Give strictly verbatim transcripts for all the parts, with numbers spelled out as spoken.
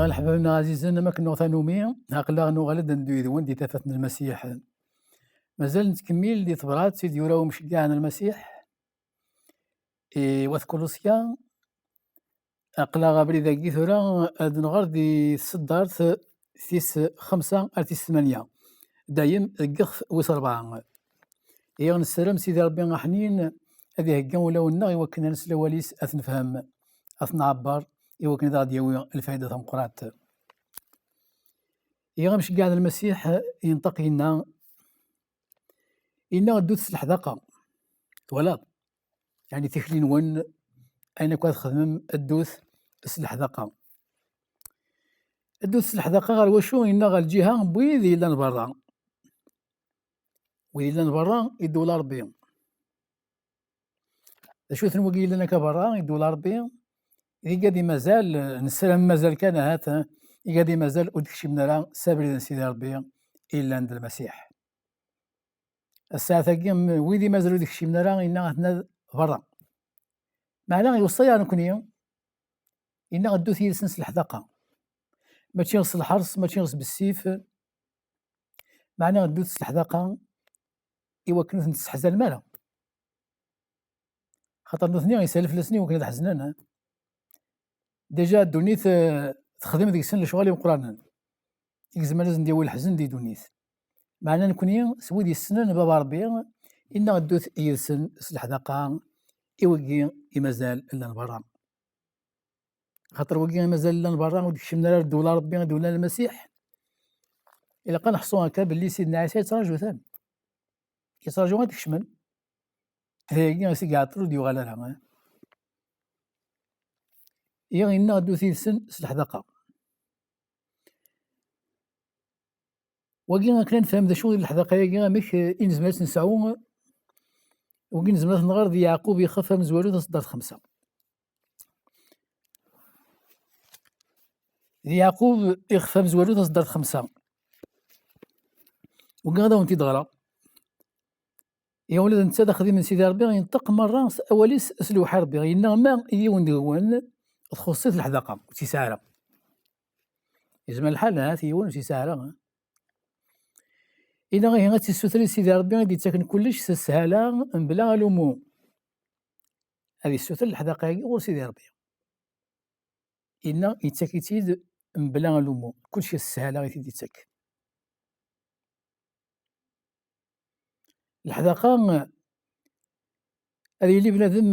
Leḥbab-nneɣ ɛzizen, am akken nuɣ tanumi, aql-aɣ nuɣal-d ad neddu yid-wen di tafat n Lmasiḥ. Mazal nettkemmil di tebrat i d-yura umceggeɛ n Lmasiḥ i wat Kulusya. Aql-aɣ abrid-agi tura ad nɣer di tseddart tis xemsa ar tis tmanya, dayem deg ixef wis rebɛa. Iɣ nessaram Sidi Ṛebbi aḥnin ad iheggi ulawen-nneɣ i wakken ad nesel awal-is, ad t-nefhem, ad t-nɛebber, i wakken ad aɣ-d-yawi lfayda tameqqrant. Iɣ amceggeɛ n Lmasiḥ yenṭeq yenna, yenna ddut s leḥdaqa. Twalaḍ? Yeɛni tikli-nwen, ayen akk ad txedmem, ddut s leḥdaqa. Ddut s leḥdaqa ɣer wacu? Yenna ɣer lǧiha n wid yellan berra. Wid yellan berra i ddewla Ṛebbi. D acu-ten wigi yellan akka berra i ddewla Ṛebbi? Igad i mazal, nessaram mazal kan ahat, igad i mazal ur d-kcimen ara s abrid n Sidi Ṛebbi i yellan d Lmasiḥ. Asaɛet-agi, m-, wid i mazal ur d-kcimen ara, inna aten-ad berra. Meɛna iweṣṣa-yaɣ nekni, inna ddut yid-sen s leḥdaqa. Mačči s lḥers, mačči s bessif, meɛna ddut s leḥdaqa i wakken ur ten-tesseḥzanem ara. Xaṭer nutni yeshel fell-asen i wakken ad ḥeznen, eh. Déjà ddunit, eh, texdem deg-sen lecɣal imeqqranen i izemren ad sen-d-yawi leḥzen di ddunit. Meɛna nekni s wid yessnen Baba Ṛebbi, inna ddut yid-sen s leḥdaqa i wigi i mazal llan berra. Xaṭer wigi i mazal llan berra ur d-kcimen ara ar ddewla Ṛebbi, ddewla n Lmasiḥ. Ilaq ad neḥṣu akka belli Sidna Ɛisa yettraǧu-ten. Yettraǧu ad d-kecmen. Dagi i s-iɛeṭṭel ur d-yuɣal ara, eh. Iɣ inna ddut yid-sen s leḥdaqa. Wagi akken ad nefhem d acu i leḥdaqa-agi, amek, eh, i nezmer ad tt-nesɛu. Wagi nezmer ad t-nɣer di Yeɛqub ixef amezwaru taṣeddart xemsa. Di Yeɛqub ixef amezwaru taṣeddart xemsa. Wagi ad awen-t-id-ɣreɣ. Iɣ ula d netta d axdim n Sidi Ṛebbi, yenṭeq merra s awal-is s lewḥi Ṛebbi. Yenna ma i yiwen deg-wen txuṣṣ-it leḥdaqa, ur tt-yesɛi ara. Yezmer lḥal, ahat yiwen ur tt-yesɛi ara. Yenna ihi ad tt-issuter i Sidi Ṛebbi i d-yettaken kullec s sshala, mebla alumu. Ad issuter leḥdaqa-agi ɣur Sidi Ṛebbi. Yenna yettak-itt-id mebla alumu, kullec s sshala i t-id-yettak. Leḥdaqa, ad yili bnadem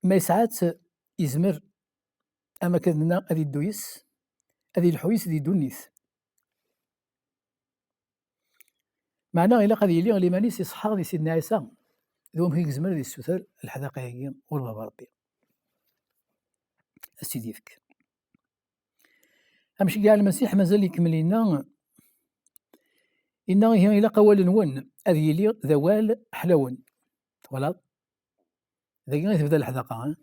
ma yesɛa-tt, yezmer, am akken nenna, ad iddu yes, ad ilḥu yes di ddunit. Meɛna ilaq ad yili liman-is iṣeḥḥa di Sidna Ɛisa, d wamek i yezmer ad yessuter leḥdaqa-agi ɣur Baba Ṛebbi. Ad s-tt-id-yefk. Amceggeɛ Lmasiḥ mazal ikemmel yenna, yenna ihi ilaq awal-nwen ad yili d awal ḥlawen. Twalaḍ? Dagi i tebda leḥdaqa, eh?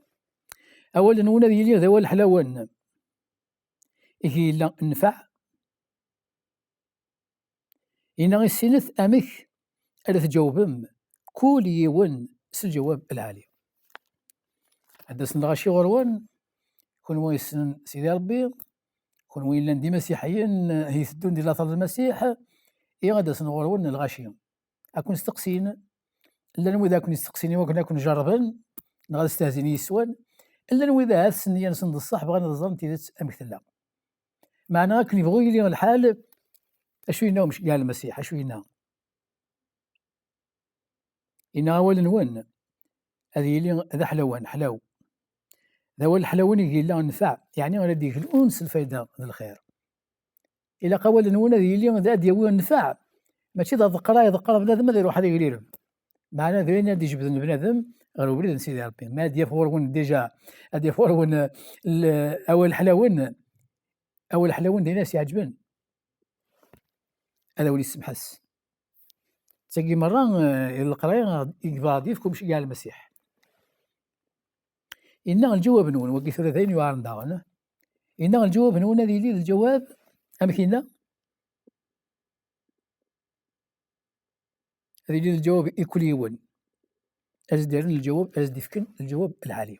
Awal-nwen ad yili d awal ḥlawen. Ihi yella nnfeɛ. Yenna issinet amek ara tǧawbem kul yiwen s lǧawab lɛali. Ad d-asen lɣaci ɣur-wen, kunwi yessnen Sidi Ṛebbi, kunwi yellan d imasiḥiyen, eh, iteddun di later n Lmasiḥ, ihi ad d-asen ɣur-wen lɣaci. Ad ken-steqsin, llan wid ad ken-isteqsin i wakken ad ken-jerrben, neɣ ad stehzin yis-wen, llan wid ahat ssniya-nsen d ṣṣeḥ, bɣan ad ẓren tidet amek tella. Meɛna akken yebɣu yili lḥal, acu yenna umceggeɛ Lmasiḥ? Acu yenna? Yenna awal-nwen ad yili d aḥlawan, ḥlaw. D awal ḥlawan i yella nnfeɛ, yeɛni ara d-iglun s lfayda d lxir. Ilaq awal-nwen ad yili d, ad d-yawi nnfeɛ, mačči d aḍeqqra iḍeqqer bnadem ad iruḥ ad igrirem. Meɛna d ayen ad d-ijebden bnadem ɣer ubrid n Sidi Ṛebbi. Ma ad d-yaf ɣur-wen déjà, ad d-yaf ɣur-wen, eh, l-, awal ḥlawen, awal ḥlawen d ayen as-iɛeǧben. Ad awen-yessemḥes. D tagi merra, eh, i leqraya i yebɣa ad yefk umceggeɛ Lmasiḥ. Yenna lǧawab-nwen, wagi tura d ayen yuɛren daɣen. Yenna lǧawab-nwen ad yili d lǧawab, amek yenna? Ad yili d lǧawab i kul yiwen. Ad s-d-rren lǧawab, ad s-d-fken lǧawab lɛali.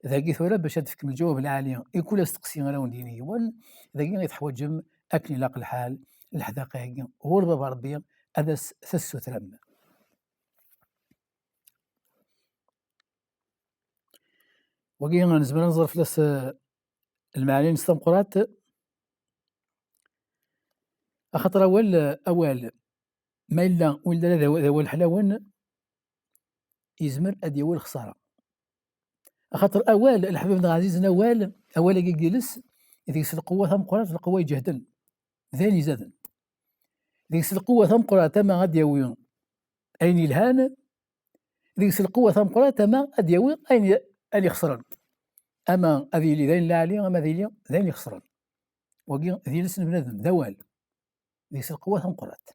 D Dagi tura, bac ad d-tefkem lǧawab lɛali i kul asteqsi ara wen-d-yini yiwen, dagi i teḥwaǧem, akken ilaq lḥal, leḥdaqa-agi ɣur baba Ṛebbi, ad as-tessutrem. Wagi nezmer ad nẓer fell-as, eh, lmeɛni-ines tameqqrant. Axaṭer awal, awal, ma yella ur yelli ara d aw-, d awal ḥlawen, yezmer ad d-yawi lexṣara. Axaṭer awal, leḥbab-nneɣ ɛzizen, awal, awal-agi n yiles, deg-s lqewwa tameqqrant, lqewwa iǧehden, d ayen izaden. Deg-s lqewwa tameqqrant, ama ad d-yawi ayen yelhan, deg-s lqewwa tameqqrant, ama ad d-yawi ayen, ayen ixesren. Ama ad yili d ayen lɛali, ama ad yili d ayen ixesren. Wagi d iles n bnadem, d awal. Deg-s lqewwa tameqqrant.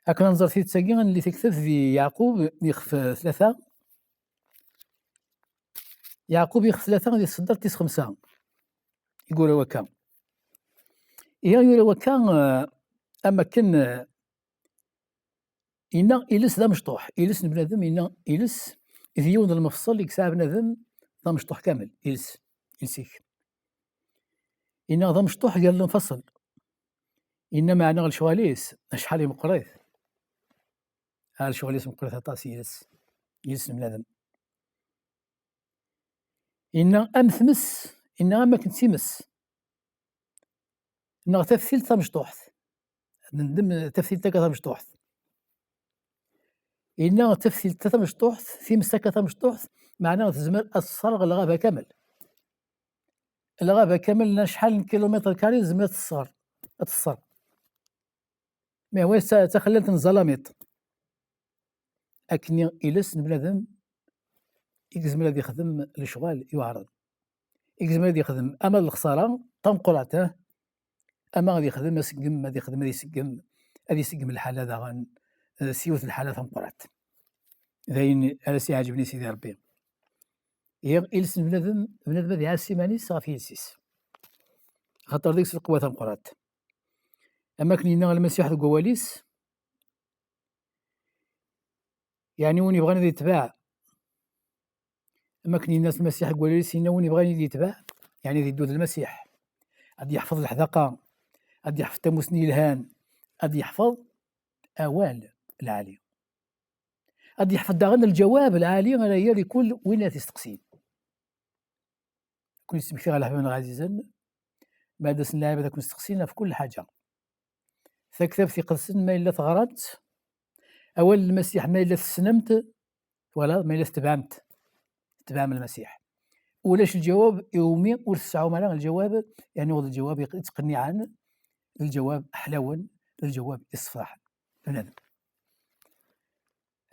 Akken ad nẓer tidet-agi, ad nelli taktabt di Yeɛqub, ixef tlata. Yeɛqub, ixef tlata, di tseddart tis xemsa. I yura wakka. Ihi yura wakka, eh, am akken, eh, Yenna iles d amecṭuḥ. Iles n bnadem, yenna iles d yiwen n lmefṣel i yesɛa bnadem, d amecṭuḥ kamel, iles, iles-ik. Yenna d amecṭuḥ gar lemfaṣel. Yenna meɛna lecɣal-is, acḥal i meqqrit. Ah, lecɣal-is meqqrit aṭas, iles, iles n bnadem. Yenna am tmes, yenna am akken d times. Neɣ taftilt tamecṭuḥt. Nendem taftilt akka tamecṭuḥt. Yenna taftilt tamecṭuḥt, times akka tamecṭuḥt, meɛna tezmer ad tesserɣ lɣaba kamel. Lɣaba kamel, n acḥal n kilumitr kari tezmer ad tesserɣ, ad tesserɣ. Mi hwa d ta-, d taxellalt n ẓẓalamiṭ. Akkenni iles n bnadem i yezmer ad yexdem lecɣal iweɛren. I yezmer ad yexdem ama d lexṣara tameqqrant, eh, ama ad yexdem aseggem, ad yexdem, ad iseggem, ad iseggem lḥala daɣen, eh, s yiwet n lḥala tameqqrant. D ayen ara s-iɛeǧben i Sidi Ṛebbi. Ihi, iles n bnadem, bnadem ad iɛass iman-is ɣef yiles-is. Axaṭer deg-s lqewwa tameqqrant. Am akken yenna Lmasiḥ deg wawal-is, yeɛni win yebɣan ad yetbeɛ. Am akken yenna Lmasiḥ deg wawal-is, yenna win yebɣan ad yetbeɛ, yeɛni ad yeddu d Lmasiḥ. Ad yeḥfeḍ leḥdaqa, ad yeḥfeḍ tamusni yelhan, ad yeḥfeḍ awal lɛali. Ad yeḥfeḍ daɣen lǧawab lɛali ara yerr i kul win ara t-isteqsin. Ad ken-yesmekti ɣer leḥbab-nneɣ ɛzizen, ma ad asen lɛibad ad ken-steqsin ɣef kul ḥaǧa. Taktabt iqedsen ma yella teɣram-tt, awal n Lmasiḥ ma yella tessnem-t, twalaḍ, ma yella tetbeɛem-t, tetbeɛem Lmasiḥ. Ulac lǧawab iwumi ur tseɛɛum ara lǧawab, yeɛni d lǧawab yettqenniɛen, d lǧawab ḥlawen, d lǧawab yessefraḥen bnadem.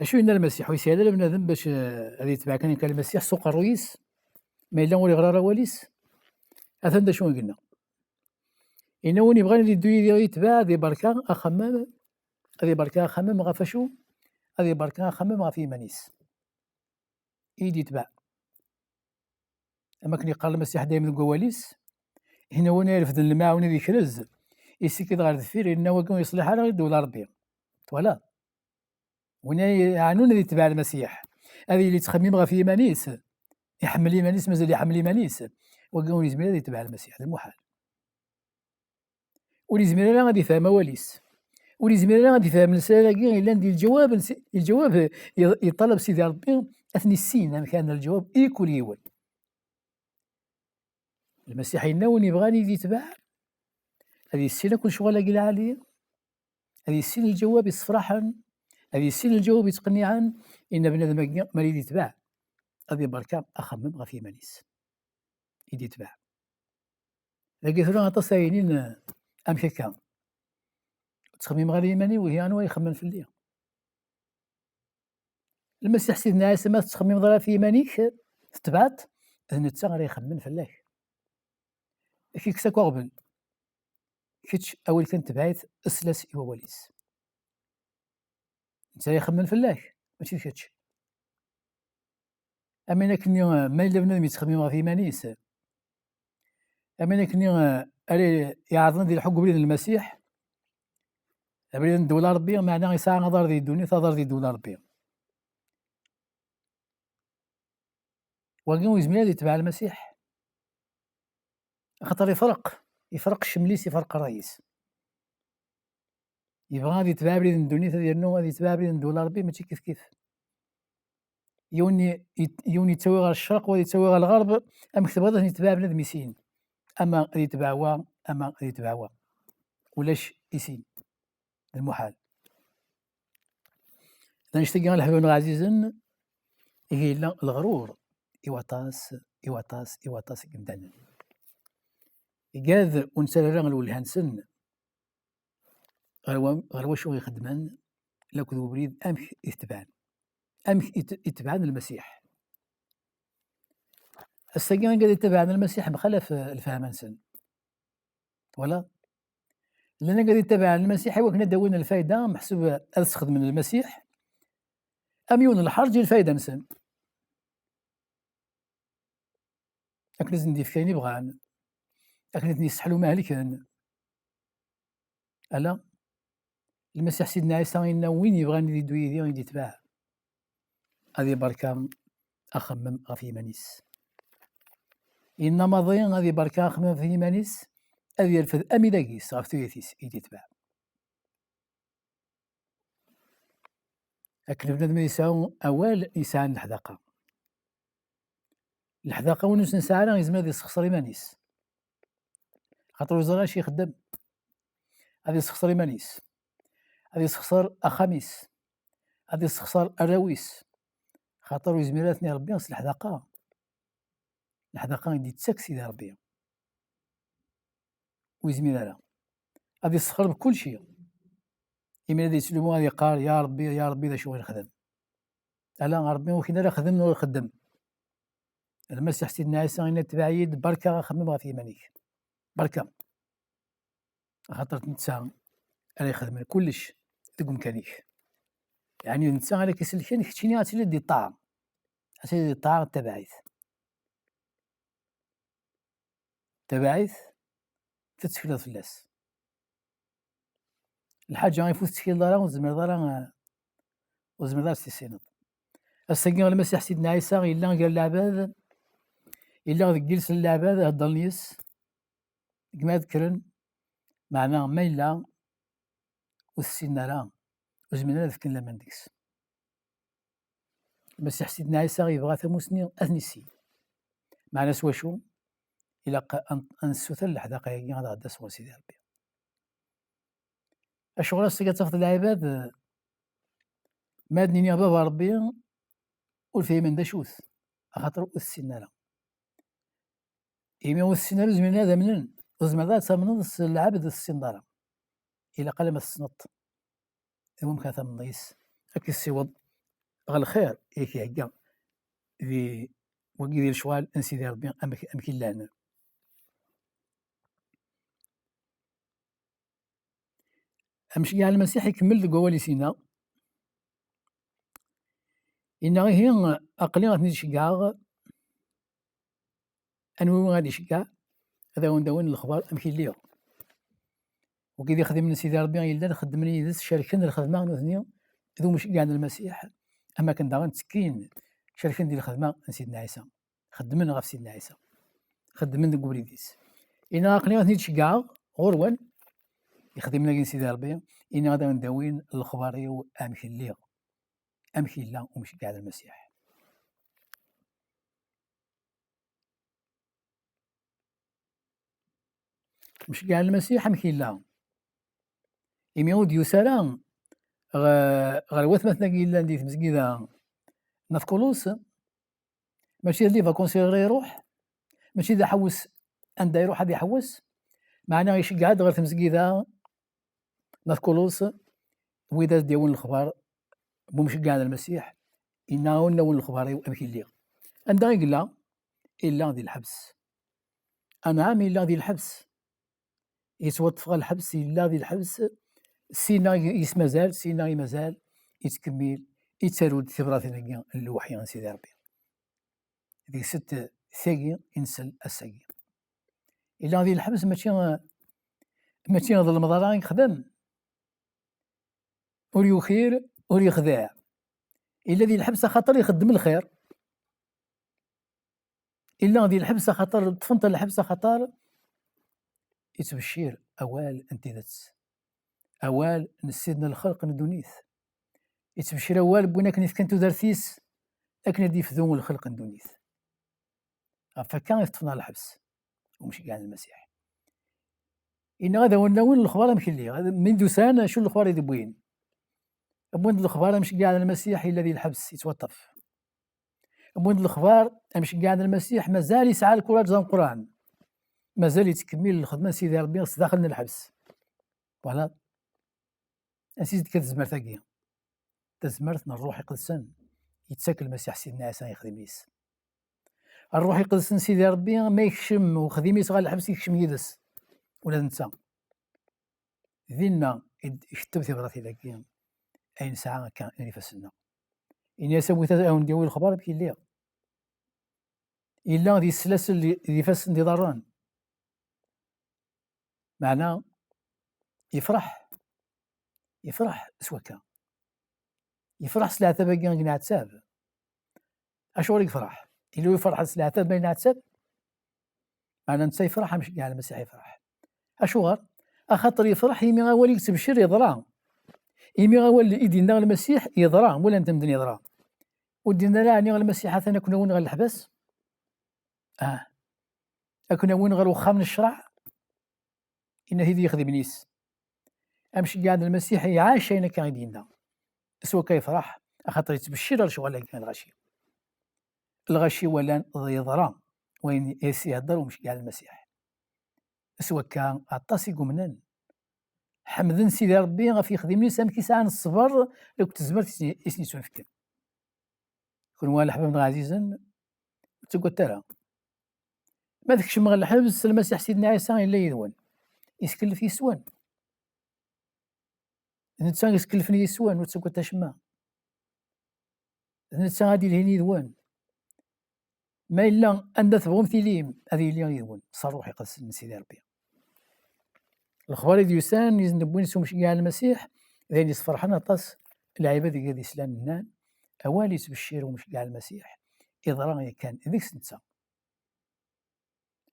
Acu yenna Lmasiḥ? Ur yesɛi ara bnadem bac, eh, ad yetbeɛ kan, kan Lmasiḥ s uqerruy-is, ma yella ur yeɣri ara awal-is? Atan d acu i yenna. Yenna win yebɣan ad yeddu yid-i ad yetbeɛ, ad iberka axemmem, ad iberka axemmem ɣef acu? Ad iberka axemmem ɣef yiman-is. I d-yetbeɛ. Am akken yeqqar Lmasiḥ dayem deg wawal-is, yenna win irefden lemɛawna ad yekrez, yessikid ɣer deffir, yenna wagi ur yeṣliḥ ara i ddewla Ṛebbi. Twalaḍ? Win ay iɛanun ad yetbeɛ Lmasiḥ, ad yili yettxemmim ɣef yiman-is, iḥemmel iman-is, mazal iḥemmel iman-is, wagi ur yezmir ad yetbeɛ Lmasiḥ, d lmuḥal. Ur yezmir ara ad yefhem awal-is. Ur yezmir ara ad yefhem lesrar-agi yellan di lǧawab, n si-, lǧawab ye-, yeṭṭalab Sidi Ṛebbi, ad ten-issin amek ara nerr lǧawab i kul yiwen. Lmasiḥ yenna win yebɣan ad yetbeɛ, ad yissin akk lecɣal-agi lɛali, ad yissin lǧawab yessefraḥen, ad yissin lǧawab yettqenniɛen, yenna bnadem-agi mi ara yetbeɛ, ad iberka axemmem ɣef yiman-is. I d-yetbeɛ. Dagi tura aṭas ara yinin, eh, amek akka? Ur ttxemmimeɣ ara i yiman-iw, ihi anwa ixemmen fell-i? Lmasiḥ Sidna Ɛisa, ma tettxemmimeḍ ara ɣef yiman-ik, tetbeɛeḍ, d netta ara ixemmen fell-ak. Ad k-ikkes akk aɣbel. Kečč, awal kan tbeɛ-it, sel-as i wawal-is. Netta ara ixemmen fell-ak, mačči d kečč. Am ayen akkenni, eh, ma yella bnadem yettxemmim ɣef yiman-is, am ayen akkenni, eh, ara iɛerḍen ad ilḥu deg ubrid n Lmasiḥ, abrid n ddewla Ṛebbi, meɛna yesɛa aḍar di ddunit, aḍar di ddewla Ṛebbi. Wagi ur yezmir ad yetbeɛ Lmasiḥ. Axaṭer ifreq, ifreq cceml-is, ifreq ṛṛay-is. Yebɣa ad yetbeɛ abrid n ddunit, ad yernu ad yetbeɛ abrid n ddwel Ṛebbi, mačči kif kif. Yiwen i-, i-, yiwen yettawi ɣer ccreq, wa yettawi ɣer lɣerb, amek tebɣiḍ ad ten-yetbeɛ bnadem i sin? Ama ad yetbeɛ wa, ama ad yetbeɛ wa. Ulac i sin. D lmuḥal. D annect-agi a leḥbab-nneɣ ɛzizen, i yella leɣrur i waṭas, i waṭas, i waṭas n yimdanen. Igad ur nettarra ara lwelha-nsen ɣer wa-, ɣer wacu i xeddmen, lakk d ubrid amek i t-tebɛen. Amek i t-, i tebɛen Lmasiḥ. Ass-agi, igad i tebɛen Lmasiḥ mxalaf, eh, lefhama-nsen. Twalaḍ? Llan agad i tebɛen Lmasiḥ i wakken ad d-awin lfayda, meḥsub ad sxedmen Lmasiḥ am yiwen n lḥerǧ i lfayda-nsen. Akken i sen-d-yefka ayen i bɣan, akken i ten-yesseḥlu ma helken. Ala, Lmasiḥ Sidna Ɛisa yenna, win yebɣan ad iddu yid-i, i d-itbeɛ, ad iberka axemmem ɣef yiman-is. Yenna maḍi ad iberka axemmem ɣef yiman-is, ad yerfed amidag-is ɣef tuyat-is, i d-itbeɛ. Akken bnadem yesɛu awal, yesɛan leḥdaqa. Leḥdaqa, win ur s-nesɛi ara, yezmer ad yessexṣer iman-is. Xaṭer ur yeẓri acu ixeddem. Ad yessexṣer iman-is. Ad yessexṣer axxam-is. Ad yessexṣer arraw-is. Xaṭer ur yezmir ara ad ten-iṛebbi s leḥdaqa. Leḥdaqa i d-yettak Sidi Ṛebbi. Ur yezmir ara. Ad yessexreb kulci. Imi ad yettlumu, ad yeqqar, "Ya Ṛebbi, ya Ṛebbi, d acu i nexdem?" Ala, Ṛebbi ur k-yenna ara xdem neɣ ur xeddem. Lmasiḥ Sidna Ɛisa yenna, "Tbeɛ-iyi-d, berka axemmem ɣef yiman-ik." Berka. Axaṭer d netta ara ixedmen kullec deg umkan-ik. Yeɛni d netta ara k-iselken, keččini ad tiliḍ di ṭṭaɛa. Ad tiliḍ di ṭṭaɛa, tabaɛit. Tabaɛit, tettekleḍ fell-as. Lḥaǧa ɣef ur tettekleḍ ara, ur tezmireḍ ara, ur tezmireḍ ara ad s-tissineḍ. Ass-agi, Lmasiḥ Sidna Ɛisa yella gar leɛbad, yella deg yiles n leɛbad, heddren yes, deg mi ad kkren, meɛna ma yella ur t-ssinen ara, ur zmiren ad fken laman deg-s. Lmasiḥ Sidna Ɛisa yebɣa tamusni ad t-nissin. Meɛna s wacu? Ilaq ad n-, ad nessuter leḥdaqa-agi ad aɣ-d-tas ɣur Sidi Ṛebbi. Acuɣer ass-agi ad tafeḍ lɛibad, ma ad d-nini a Baba Ṛebbi, ur fhimen d acu-t, axaṭer ur t-ssinen ara. Imi ur t-ssinen ara, ur zmiren ad amnen. Ur tezmireḍ ad tamneḍ s lɛebd ur t-tessineḍ ara. Ilaq alamma tessneḍ-t. D wamek ara tamneḍ yis, ad k-yessiweḍ ɣer lxir i k-ihegga di wagi di lecɣal n Sidi Ṛebbi, amek, amek i llan. Amceggeɛ n Lmasiḥ ikemmel deg wawal-is, inna, inna, "Ihi, aql-i ad ten-id-ceggɛeɣ." Anwi ara d-iceggeɛ? Ad awen-d-awin lexbar amek i lliɣ. Wigi d ixdimen n Sidi Ṛebbi yellan, xeddmen yid-s, cerken lxedma nutni, d umceggeɛ n Lmasiḥ, am akken daɣen ttekkin, cerken di lxedma n Sidna Ɛisa. Xeddmen ɣef Sidna Ɛisa. Xeddmen deg ubrid-is. Inna, "Aql-i ad ten-id-ceggɛeɣ ɣur-wen, ixdimen-agi n Sidi Ṛebbi, inna ad awen-d-awin lexbar-iw amek lliɣ." Amek yella umceggeɛ n Lmasiḥ? Mceggeɛ n Lmasiḥ amek yella? Imi ur d-yusi ara ɣ-, ɣer watmaten-agi yellan di tmezgida n At Kulus, mačči d les vacances ara iruḥ, mačči d aḥewwes anda iruḥ ad iḥewwes, meɛna iceggeɛ-d ɣer tmezgida n At Kulus, wid ad d-yawin lexbar n umceggeɛ n Lmasiḥ, inna, "Awen-d-awin lexbar-iw amek i lliɣ." Anda i yella? Yella di lḥebs. Anɛam, yella di lḥebs. Yettwaṭṭef ɣer lḥebs, yella di lḥebs. Sina i s-mazal, sina i mazal, yettkemmil, yettaru-d tibratin-agi n lewḥi n Sidi Ṛebbi. Deg-sent tagi i nsell ass-agi. Yella di lḥebs, mačči, mačči d lemḍara i yexdem. Ur yukir, ur yexdiɛ. Yella di lḥebs axaṭer ixeddem lxir. Illa di lḥebs axaṭer, ṭṭfen-t ɣer lḥebs axaṭer yettbeccir awal n tidet, awal n Sidna lxelq n ddunit. Yettbeccir awal n win akken ifkan tudert-is akken ad d-yefdu lxelq n ddunit. Ɣef wakka i t-ṭṭfen ɣer lḥebs umceggeɛ n Lmasiḥ. Inna ad awen-nawin lexbar amek lliɣ. Mi d-usan, acu n lexbar i d-wwin? Wwin-d lexbar amceggeɛ n Lmasiḥ yella di lḥebs, yettwaṭṭef. Wwin-d lexbar amceggeɛ n Lmasiḥ mazal yesɛa lkuraǧ d ameqqran. Mazal yettkemmil lxedma n Sidi Ṛebbi s daxel n lḥebs. Voilà. Ansi s-d-tekka tezmert-agi? Tazmert n Ṛṛuḥ Iqedsen yettak Lmasiḥ Sidna Ɛisa i yexdimen-is. Ṛṛuḥ Iqedsen Sidi Ṛebbi ma yekcem uxdim-is ɣer lḥebs, yekcem yid-s ula d netta. Dinna i d-iketteb tibratin-agi ay nesɛa akka i ifassen-nneɣ. Ini-as awit ad awen-d-yawi lexbar amek yelli. Yella di slasel di ifassen d iḍarren. Meɛna yefreḥ, yefreḥ s wakka. Yefreḥ s leɛtab-agi i yenɛettab. Acuɣer i yefreḥ? Yella ur yefreḥ s leɛtab ma yenɛettab? Meɛna netta yefreḥ, amceggeɛ n Lmasiḥ yefreḥ. Acuɣer? Axaṭer yefreḥ imi awal i yettbeccir yeḍra. Imi awal i d-yenna Lmasiḥ yeḍra, walan-t medden yeḍra. Ur d-yenna ara ɛni Lmasiḥ atan ad ken-awin ɣer leḥbas? Ah, ad ken-awin ɣer uxxam n ccṛeɛ? Yenna-t-id i yexdimen-is. Amceggeɛ n Lmasiḥ iɛac ayen akka i d-yenna. S wakka yefreḥ, axaṭer yettbeccir lecɣal-agi n lɣaci. Lɣaci walan yeḍra wayen i s-ihedder umceggeɛ n Lmasiḥ. S wakka aṭas i yumnen. Ḥemden Sidi Ṛebbi ɣef yexdimen-is, amek i sɛan ṣṣber akked tezmert i sen-, i sen-yettunefken. Kunwi a leḥbab-nneɣ ɛzizen, ur ttaggadet ara. Ma tkecmem ɣer lḥebs, Lmasiḥ Sidna Ɛisa yella yid-wen. Yeskellef yes-wen. D netta i yeskellfen yes-wen, ur ttaggadet acemma. D netta ad d-yilhin yid-wen. Ma yella anda tebɣum tilim, ad yili yid-wen s Ṛṛuḥ Iqedsen n Sidi Ṛebbi. Lexbar i d-yusan, i d-newwin s umceggeɛ n Lmasiḥ, d ayen yesferḥen aṭas lɛibad i d-islan nnan, awal yettbeccir umceggeɛ n Lmasiḥ, iḍra yakan deg-s netta.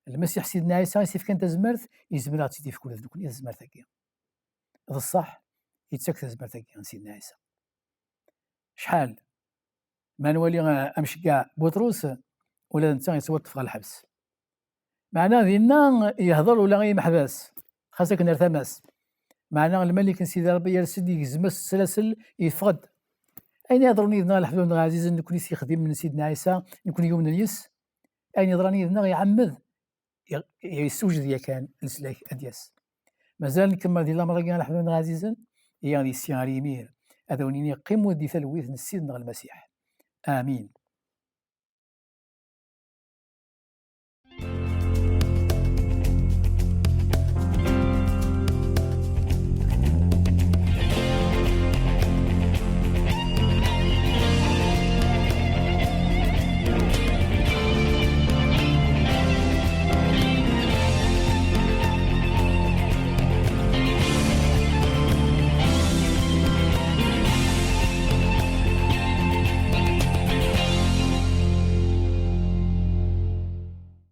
Lmasiḥ Sidna Ɛisa i s-ifkan tazmert, yezmer ad ɣ-tt-id-yefk ula d nekkni tazmert-agi. D ṣṣeḥ, yettak tazmert-agi n Sidna Ɛisa. Cḥal ma nwali, eh, amceggeɛ Buṭrus, ula d netta yettwaṭṭef ɣer lḥebs. Meɛna dinna yehder ula i yimeḥbas, xas akken ar tama-s. Meɛna lmalik n Sidi Ṛebbi yers-d, yegzem-as sslasel, yeffeɣ-d. Ayen iḍerrun yid-neɣ a leḥbab-nneɣ ɛzizen, nekkni s yexdimen n Sidna Ɛisa, nekkni yumnen yes, ayen yeḍran yid-neɣ iɛemmed, i-, yessewjed yakan leslak ad d-yas. Mazal nkemmel di lamer-agi a leḥbab-nneɣ ɛzizen, ihi ad yessi ar yimir, ad awen-iniɣ qqimu di talwit n Ssid-nneɣ Lmasiḥ. Amin.